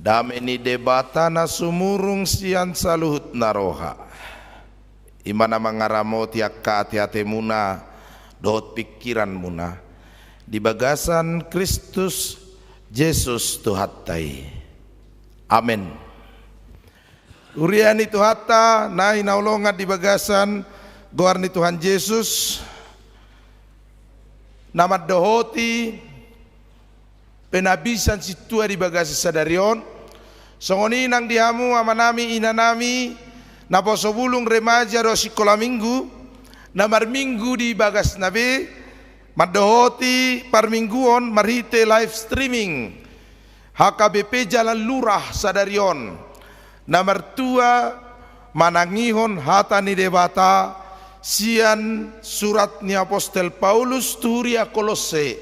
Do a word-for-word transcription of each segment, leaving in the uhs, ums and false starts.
Dame ni Debata na sumurung sian saluhut na roha, i ma na mangaramoti angka ateatemuna dohot pingkiranmuna di bagasan Kristus Jesus Tuhanta i. Amen. Huria ni Tuhanta na hinaholongan di bagasan goar ni Tuhan Jesus, na mandohoti penambisan sintua di bagasan sadari on, songon i nang di hamu amanami inanami, naposo bulung, remaja dohot sikola minggu, na marminggu di bagasna be, mandohoti parmingguon marhite live streaming H K B P Jalan Lurah sadari on, na martua manangihon hata ni Debata sian surat ni apostel Paulus tu huria Kolosse,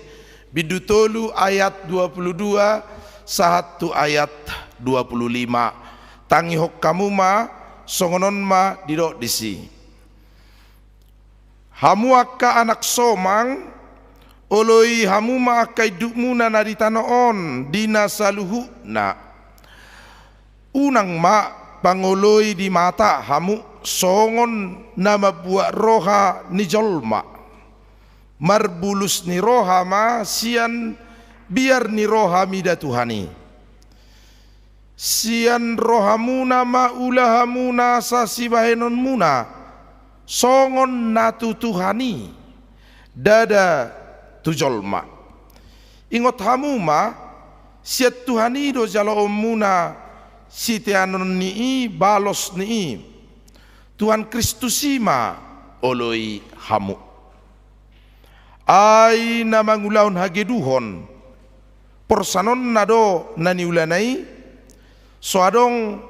bindu tolu ayat dua pulu dua sahat tu ayat dua pulu lima. Tangihon hamu ma, songon on ma didok disi. Hamu angka anak somang, oloi hamu ma angka indukmuna na di tano on di na saluhutna. Unang ma pangoloi di mata hamu songon na mambuat roha ni jolma. Marbulus ni roha ma sian biar ni roha mida Tuhan i. Sian rohamuna ma ulahamuna sasibahenonmuna, songon na tu Tuhan i, ndada tu jolma. Ingot hamu ma, sian Tuhan i do jaloonmuna siteanon ni i, balos ni i. Tuhan Kristus i ma oloi hamu. Ai na mangulahon hageduhon, porsanonna do na niulana i, so adong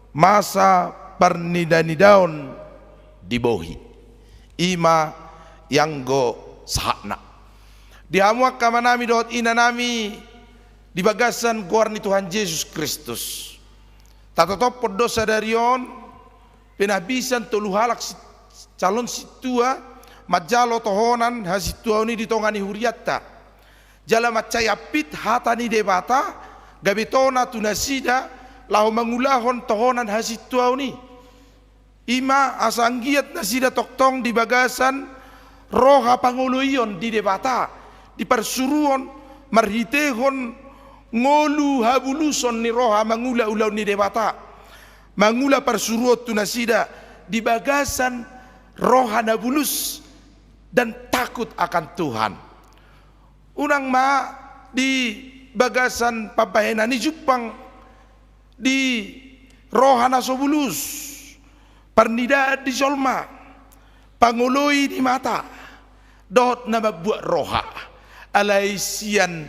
masa parnidanidaon di bohi. I ma ianggo sahatna. Di hamu angka amanami dohot inanami di bagasan goar ni Tuhan Jesus Kristus. Tatotophon do sadari on, penambisan tolu halak si-, calon sintua manjalo tohonan hasintuaon i di tonga ni hurianta. Jala mansai ampit hata ni Debata gabe tona tu nasida laho mangulahon tohonan hasintuaon i. I ma asa anggiat nasida tongtong di bagasan roha pangoloion di Debata, di parsuruon marhitehon ngolu habuluson ni roha mangula ulaon ni Debata. Mangula parsuruon tu nasida di bagasan roha na bulus dan takut akan Tuhan. Unang ma di bagasan pambahenan i jumpang di roha na so bulus, parnidaan di jolma, pangoloi di mata, dohot na mambuat roha. Alai sian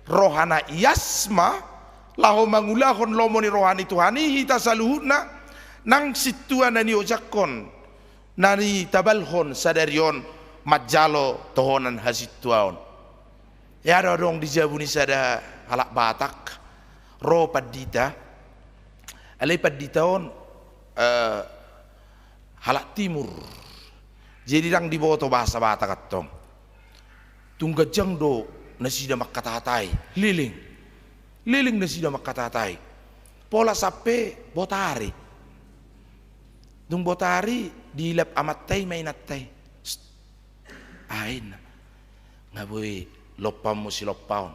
roha na ias ma laho mangulahon lomo ni roha ni Tuhan i hita saluhutna, nang sintua na niojakhon, na nitabalhon sadari on manjalo tohonan hasintuaon. Ia do adong di jabu ni sada halak Batak, ro pandita, alai pandita on, eh, halak Timur. Jadi ndang diboto bahasa Batak antong. Tung ganjang do nasida mangkatahatai, leleng. Leleng nasida mangkatahatai. Pola sampe botari. Dung botari, diilap amanta i ma inanta i. "St, aha inna? Nga boi lompaonmu silompaon?"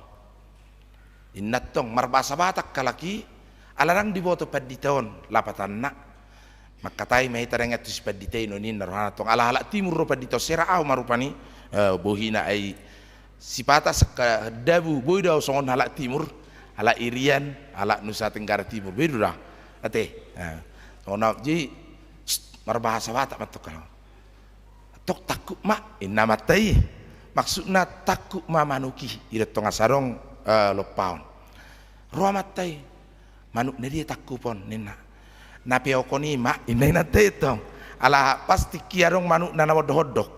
Inna antong, marbahasa Batak halak i, ala ndang diboto pandita on lapatanna. Mangkatai ma hita denggan tu si pandita i, ninna rohana antong. Ala halak Timur do pandita on, sera ahu ma rupani, eh, bohina ai sipata sangka dabu, boi do ahu songon halak Timur, halak Irian, halak Nusa Tenggara Timur, boi do ahu. Ate, eh, songon na, jadi, st, marbahasa Batak ma antong halak. Antong tangkup ma, inna amanta i. Maksudna tangkup ma manuk i, i do antong asa adong, eh, lompaon. Ro amanta i, "Manuk na dia tangkupon?" ninna. "Na peokon i ma," inna inanta i antong. Ala pas tingki adong manukna na mondok-ondok.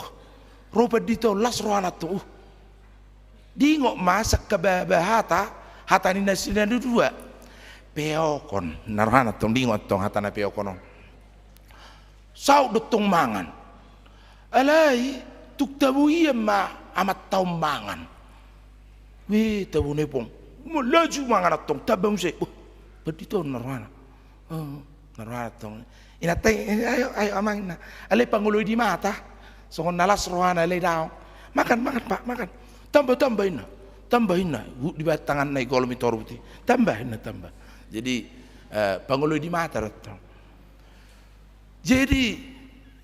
Ro pandita on, las rohana antong, uh. Diingot ma sangka ba, ba hata, hata ni nasida na dua. "Peokon," inna rohana antong, diingot antong hata na peokon on. Saut do antong mangan. Alai tung tabo hian ma amanta on mangan. Weh, tabo na i pong. Laju mangan antong, tamba muse. Weh, Tonditon na rohana. Oh, na rohana tong. Inanta i, "Eh, ayo, ayo, amang," ninna. Alai pangoloi di mata. Songon na las rohana, alai daong. "Makan, makan, Pak, makan. Tamba, tamba," ninna. "Tamba," ninna. Huhut dibahen tanganna, igolom i torbut i. "Tamba," ninna, "tamba." Jadi, eh, pangoloi di mata do tong. Jadi,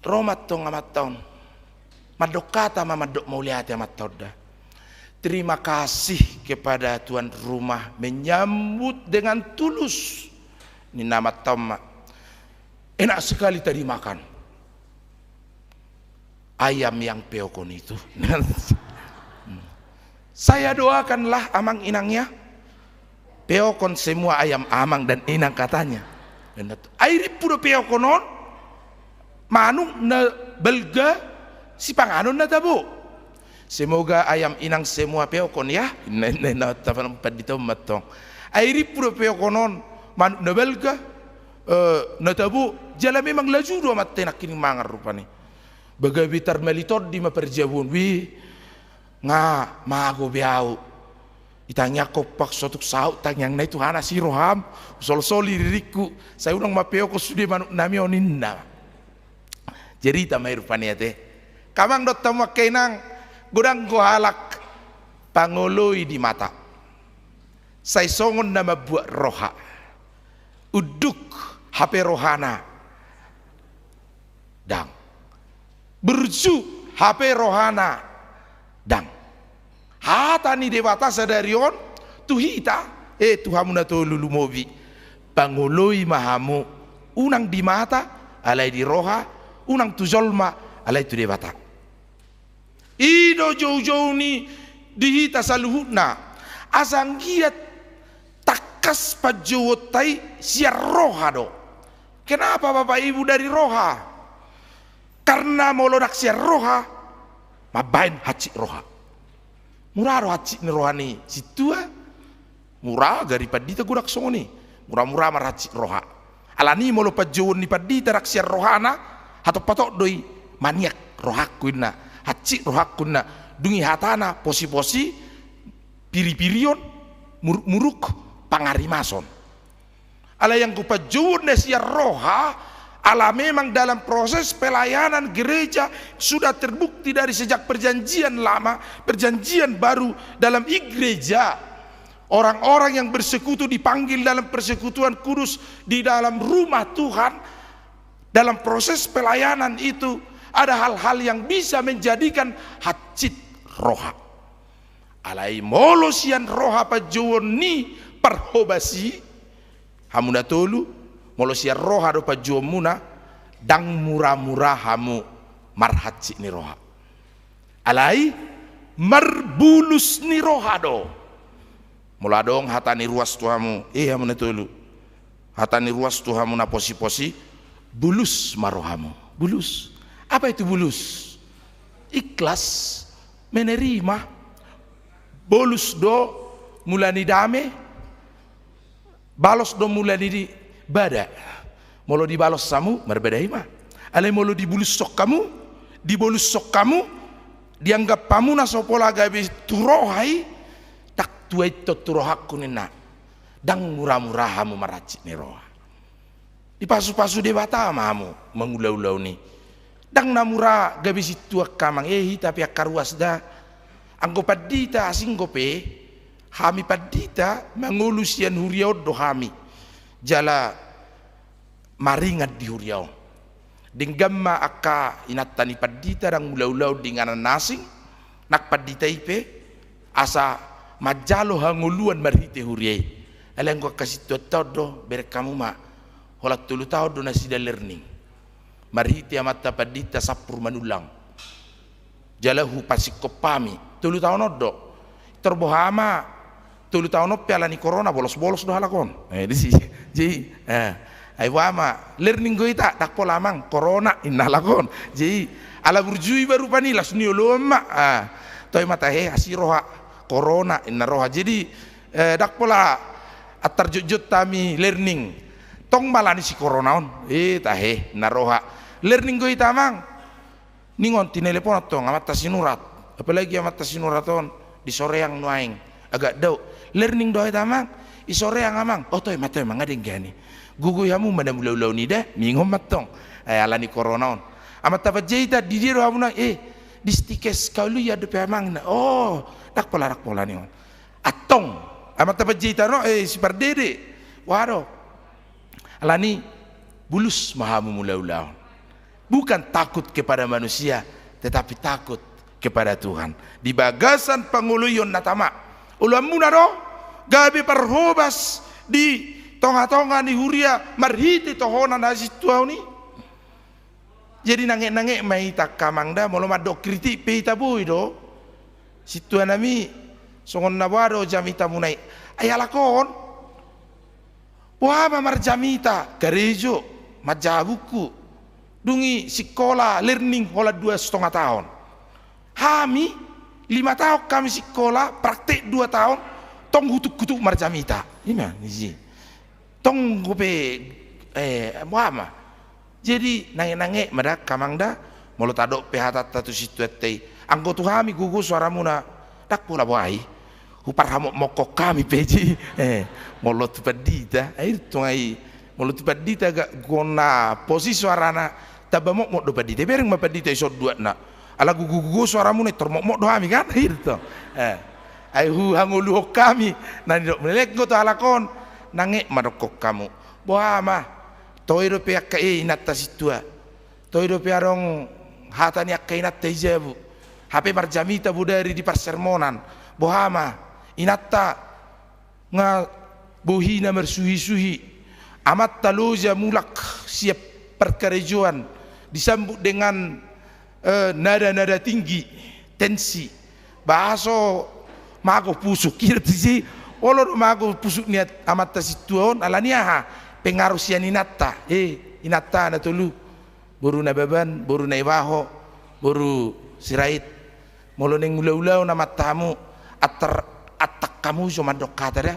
ro ma tong amanta on. Mandok hata ma, mandok mauliate amanta on da. "Terima kasih kepada tuan rumah, menyambut dengan tulus," ninna amanta on ma. "Enak sekali tadi makan ayam yang peokon itu." "Saya doakanlah amang inang ya, peokon semua ayam amang dan inang," katanya. Ai rimpu do peokon on, manuk na balga, sipanganon na tabo. "Semoga ayam inang semua peokon ya," ninna, ninna, ninna amanta pandita on ma tong. Ai rimpu do peokon on, manuk na balga, eh, na tabo, jala memang laju do amanta i nangkining mangan rupani. Ba gabe tarmali tondi ma parjabu on. Wih, nga mago be ahu. Itangiangkon, Pak, so tung saut tangiangna i, Tuhan, asi roham. Husolsoli riringku. Sai unang ma peokon sude manuknami on, ninna. Jarita ma i rupani ate. Angka amang dohot hamu angka inang, godang do halak pangoloi di mata. Sai songon na mambuat roha. Unduk hape rohana. Ndang. Burju hape rohana. Ndang. Hata ni Debata sadari on tu hita, eh, tu hamu na tolu lumobi. Pangoloi ma hamu, unang di mata, alai di roha, unang tu jolma, alai tu Debata. I do joujou ni di hita saluhutna. Asa anggiat tangkas panjouonta i sian roha do. Kenapa, Bapak Ibu, dari roha? Karna molo ndang sian roha, mambahen hansit roha. Mura do hansit ni roha ni sintua. Mura gari pandita godang songon i. Mura-mura marhansit roha. Alani molo panjouon ni pandita ndang sian rohana, hatop-hatop do i, maniak rohangku, ninna. Hansit rohangku, ninna. Dung i hatana posi-posi, piri-pirion, muruk-muruk, pangarimason. Alai anggo panjouon na sian roha, ala memang dalam proses pelayanan gereja sudah terbukti dari sejak Perjanjian Lama, Perjanjian Baru, dalam igreja, orang-orang yang bersekutu dipanggil dalam persekutuan kudus di dalam rumah Tuhan, dalam proses pelayanan itu ada hal-hal yang bisa menjadikan hansit roha. Alai molo sian roha panjouon ni parhobas i, hamu na tolu, molo sian roha do panjouonmuna, ndang mura-mura hamu marhansit ni roha. Alai marbulus ni roha do. Molo adong hata ni ruas tu hamu, eh, hamu na tolu. Hata ni ruas tu hamu na posi-posi, bulus ma rohamu. Bulus. Apa itu bulus? Ikhlas menerima. Bolus do mula ni dame, balos do mula ni di-, bada. Molo dibalos hamu, marbada i ma. Alai molo dibulushon hamu, dibolushon hamu, dianggap hamu na so pola gabe tu roha i, ndang tua i tong tu rohangku, ninna. Ndang mura-mura hamu marhansit ni roha. Dipasu-pasu Debata ma hamu mangula-ula on i. Ndang na mura gabe sintua angka amang, eh, hita pe angka ruas da. Anggo pandita asing dope, hami pandita mangolu sian huria on do hami. Jala maringan di huria on. Denggan ma angka inanta ni pandita ndang mula-ula on di inganan na asing, nang pandita i pe, asa manjalo hangoluan marhite huria i. Alai anggo angka sintuanta on do, bereng hamu ma, holan tolu taon do nasida learning. Marhite amanta pandita Sampur Manullang. Jala hupasingkop hami, tolu taon on do. Tor boha ma, tolu taon on pe ala ni korona, bolos-bolos do halak on. Eh, disi. Jadi, eh, ai boha ma, learning do hita, ndang pola amang, korona, ninna halak on. Jadi, ala burju iba rupani, laos nioloan ma. Ah, toe ma tahe, asi roha, korona, ninna roha. Jadi, eh, ndang pola antar jotjot hami learning. Tong ma ala ni si korona on. Eh, tahe, ninna roha. Learning do hita amang. Ningon tinelepon tong amanta Sinurat. Apalagi amanta Sinurat on di Soreang nuaeng. Agak dao. Learning do hita amang. I sorean amang, o toe ma, toe ma, nga denggan i. Gogoi hamu ma na mulaulaon i da, ningon ma antong. Eh, alani korona on. Amanta Panjaitan, di dia do hamu nang, eh, di Stikes Kaluian dope amang na. O, ndang pola, ndang pola ningon. Antong, amanta Panjaitan on, eh, si Pardede. Waduh. Alani bulus ma hamu mulaulaon. Bukan takut kepada manusia, tetapi takut kepada Tuhan. Di bagasan pangoloion na tama. Oloanmuna do, gabe parhobas di tongatonga ni huria marhite tohonan hasintuaon i. Jadi nangetnanget ma hita angka amang da, molo mandok kritik pe hita boi do. Sintuanami, songon na boha do jamitamuna i. Ai halak on, boha ma marjamita, karejo, manjaha buku, dung i sikola learning holan dua setengah taon. Hami, lima taon hami sikola, praktek dua taon, tong hutukhutuk marjamita. I ma, isi. Tong dope, eh, boha ma. Jadi, nangetnanget ma da, angka amang da, molo tadok pe hatanta tu sintuanta i. Anggo tu hami gogo soaramuna, ndang pola boha i. Huparhamokmokhon hami pe i. Eh, molo tu pandita, ai tong ai, molo tu pandita ga gona posi soarana, tamba mokmok do pandita. Bereng ma pandita i sonduatna. Ala gogo-gogo soaramuna, intor mokmok do hami kan, gitu. Eh, ai huhangoluhon hami. Na nidok melek do tu halak on, nanget ma dokkon hamu. Boha ma, toe dope angka i inanta sintua. Toe dope adong hata ni angka inanta i jabu. Hape marjamita bodari di parsermonan. Boha ma, inanta nga bohina marsuhisuhi. Amanta loja mulak sian parkarejoan disambut dengan, eh, nada-nada tinggi, tensi. Ba so mago pusuk, i do tusi. Olo do mago pusuk ni amanta sintua on, alani aha? Pengaruh sian inanta. Eh, inanta na tolu. Boru Nababan, boru Naibaho, boru Sirait. Molo naeng ulaulaon amanta hamu, antar, antar hamu jo mandok hata da.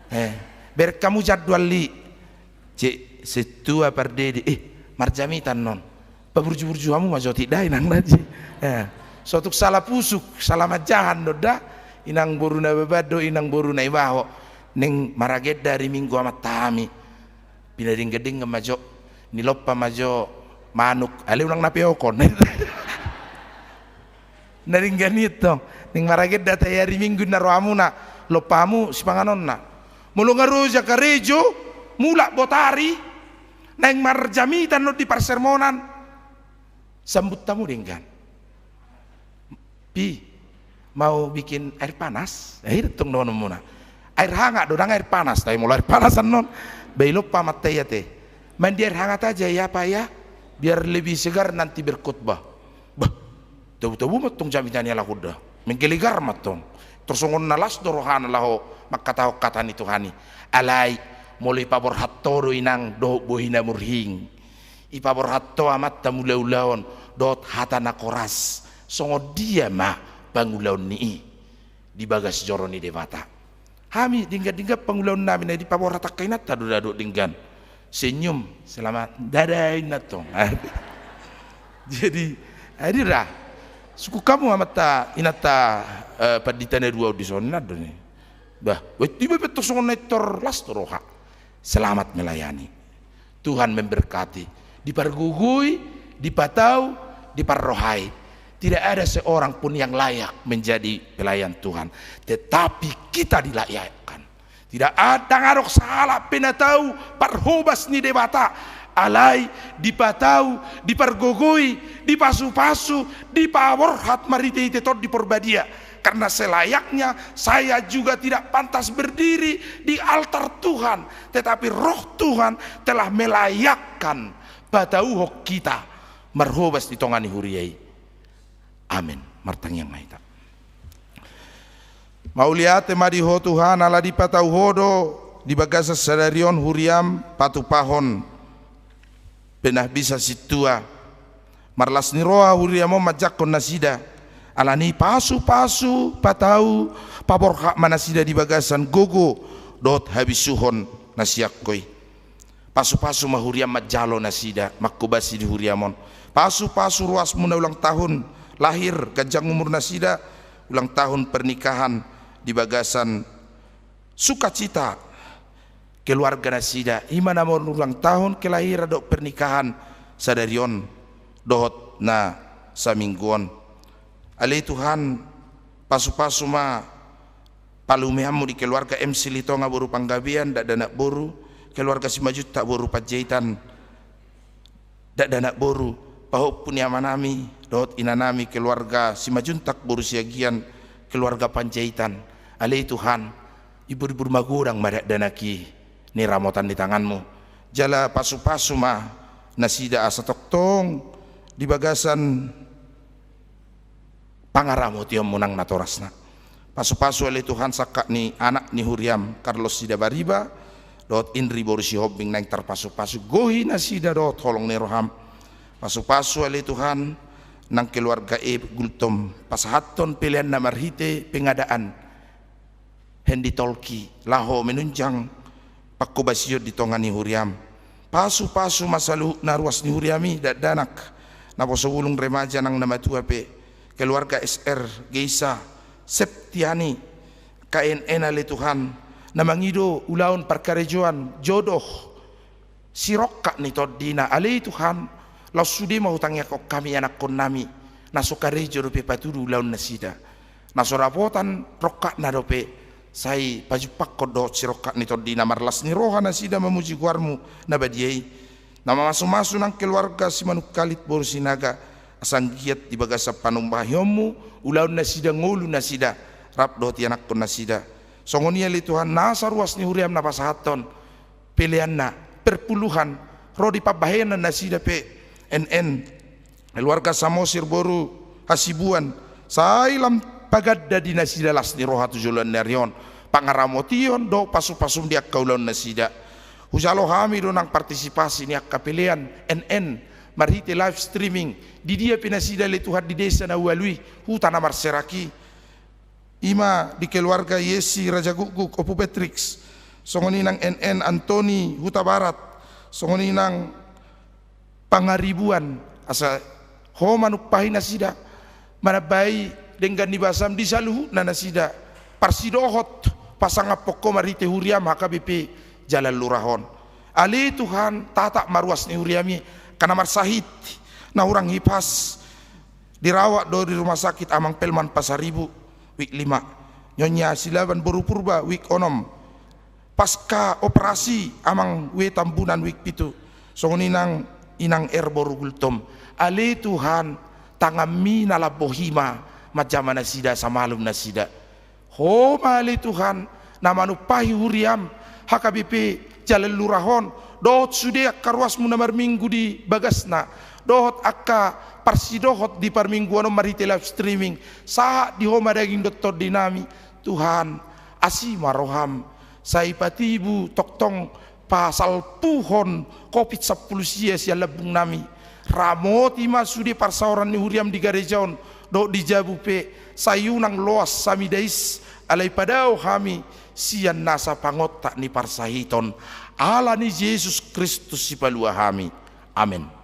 Eh, bereng hamu jadwal i. Cek sintua Pardede, eh, marjamita annon. Paburjuburju hamu ma jo otik da inang na i. Eh, so tung sala pusuk, sala manjaha do da. Inang boru Nababan dohot inang boru Naibaho. Naeng maragenda ari Minggu amanta hami. Pinadenggan-denggan ma jo, nilompa ma jo manuk, alai unang na peokon. Na denggan i tong, naeng maragenda tahi ari Minggu na rohamuna, lompa hamu sipanganonna. Molo nga loja karejo, mulak botari, naeng marjamita annon di parsermonan. Sambut hamu denggan. Pi, mau bikin air panas? Eh, i do tong dohononmuna. Air hangat do, ndang air panas, tapi molo air panas annon. Ba ilompa amanta i ate. Mandi air hangat aja ya, Pak ya. Biar lebih segar nanti berkhotbah. Bah, tobu-tobu ma tong jamita ni halak on da. Menggelegar ma tong. Tor songon na las do rohana laho mangkatahon hata ni Tuhan i. Alai, molo ipaborhat ho do inang dohot bohina murhing. Ipaborhat ho amanta mulaulaon dohot hata na koras, songon dia ma pangulaon ni i di bagas joro ni Debata? Hami denggan-denggan pangulaonnami na dipaborhat angka inanta do, ndada dohot denggan. Senyum, selamat, ndada inna tong. Jadi, ai da. Sungkun hamu amanta inanta, eh, pandita na dua on dison, ndada do ni. Bah, tiba pe tong songon na intor las do roha. Selamat melayani. Tuhan memberkati. Dipargogoi, dipatau, diparrohai. Tidak ada seorang pun yang layak menjadi pelayan Tuhan. Tetapi kita dilayakkan. Tidak ada, ndang adong sahalak pe na tau parhobas ni Debata. Alai dipatau, dipargogoi, dipasupasu, dipaborhat marhite-hite Tondi Porbadia. Karena selayaknya saya juga tidak pantas berdiri di altar Tuhan, tetapi Roh Tuhan telah melayakkan, patauhon hita marhobas di tonga ni huria i. Amen. Martangiang ma hita. Mauliate ma di Ho Tuhan, ala dipatau Ho do di bagasan sadari on huriaM patupahon pe na bisa sintua. Marlas ni roha huriaM on manjangkon nasida. Alani pasupasu, patau, paborhat ma nasida di bagasan gogo dohot habisuhon na sian Ho i. Pasupasu ma huriaM manjalo nasida, manghobasi di huriaM on. Pasupasu ruasMu na ulang tahun lahir, ganjang umur nasida, ulang tahun pernikahan di bagasan sukacita, keluarga nasida, i ma na marulang tahun kelahiran dohot pernikahan sadari on dohot na saminggu on. Ale Tuhan, pasu-pasu ma palumeanmu di keluarga M Silitonga boru Panggabean, dakdanak boru, keluarga Simanjuntak boru Panjaitan, dakdanak boru, pahompu ni amanami dohot inanami, keluarga Simanjuntak boru Siagian, keluarga Panjaitan. Ale Tuhan, ibur-ibur magodang ma dakdanak i ni ramotan ni tanganmu. Jala pasu-pasu ma nasida asa tongtong di bagasan pangaramotionmu nang natorasna. Pasu-pasu ale Tuhan sangkap ni anak ni huriam Carlos Sidabariba dohot Indri boru Sihombing naeng tarpasu-pasu, gohi nasida dohot holong ni roham. Pasu-pasu ale Tuhan nang keluarga E Gultom, pasahathon peleanna marhite pengadaan handy talkie laho menunjang pangkobasion di tonga ni huriam. Pasu-pasu ma saluhutna ruas ni huriam i, dakdanak, naposo bulung, remaja nang na matua pe, keluarga S R, Geisa, Septiani, K N N ale Tuhan, na mangido ulaon parkarejoan, jodoh, sirongkap ni tondina. Ale Tuhan, laos sude ma hutangiangkon hami anakkonnami na so karejo dope patudu ulaon nasida, na so dapotan rongkapna dope, sai pajumpangkon dohot sirongkap ni tondina. Marlas ni roha nasida mamuji goarmu na badia i. Na mamasu-masu nang keluarga Simanungkalit boru Sinaga, asa anggiat di bagasan panumbahionmu ulaon nasida, ngolu nasida rap dohot ianakkon nasida. Songon i ale Tuhan nasa ruas ni huriam na pasahathon peleanna, perpuluhan, ro di pambahenan nasida pe, N N, keluarga Samosir boru Hasibuan, sai lam paganda di nasida las ni roha tu joloan ni ari on pangaramotion dohot pasu-pasum di angka ulaon nasida. Hujalo hami do nang partisipasi ni angka pelean N N marhite live streaming, di dia pe nasida ale Tuhan di desa na ualu i, huta na marserak i. I ma di keluarga Yesi Rajagukguk, Ompu Patricks, songon i nang N N Antoni Hutabarat, songon i nang Pangaribuan, asa Ho manumpahi nasida, manambai denggan ni basam di saluhutna nasida parsidohot pasangaphon Ho marhite huriam H K B P Jalan Lurah on. Ale Tuhan, tatap ma ruas ni huriam i, angka na marsahit, na hurang hipas, dirawat do di rumah sakit Amang Pelman Pasaribu, wik lima. Nyonya Silaban boru Purba, wik onom. Pasca operasi Amang W Tambunan, wik pitu. Songon i nang Inang R boru Gultom. Ale Tuhan, tanganmi na lambok i ma manjama nasida, asa malum nasida. Ho ma ale Tuhan, na manumpahi huriam H K B P Jalan Lurah on, dohot sude angka ruasmu na marminggu di bagasna, dohot angka parsidohot di parmingguan on marhite live streaming, sahat di Ho ma daging dohot tondinami. Tuhan, asi ma roham, sai patibu tongtong pasalpuhon Covid sampulu sia sian lambungnami. Ramoti ma sude parsaoran ni huriam di gareja on dohot di jabu pe, sai unang loas hami dais, alai padao hami sian nasa pangontak ni parsahiton. Ala ni Jesus Kristus Sipalua hami. Amen.